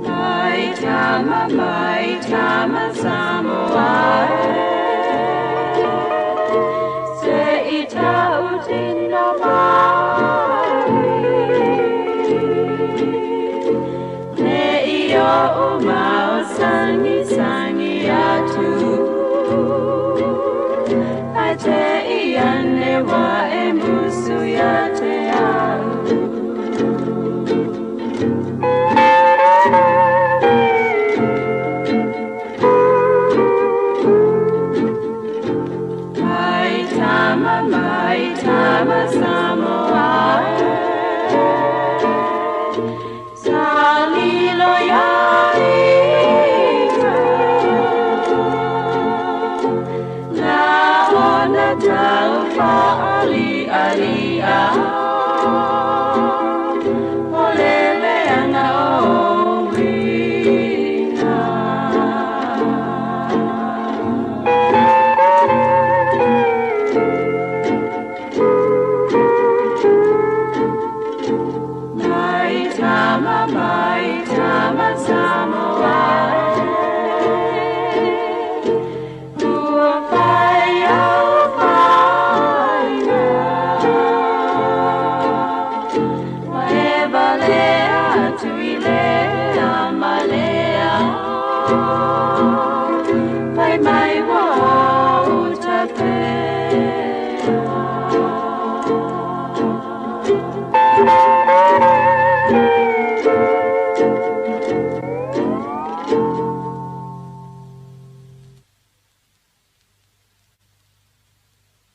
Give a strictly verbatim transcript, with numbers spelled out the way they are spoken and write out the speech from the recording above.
Mai tama, mai tama Samoa, se i tau tino mai. Ne i o umau sangi sangi atu. Ai te i ane wa e musu ia te au. Mai tama, mai tama Samoa. Sa lilo ia ita na ona tau faalialia. O lele ana o wina. Mai tama, mai tama Samoa. Ua fai au fai na. Ua e vale atu i le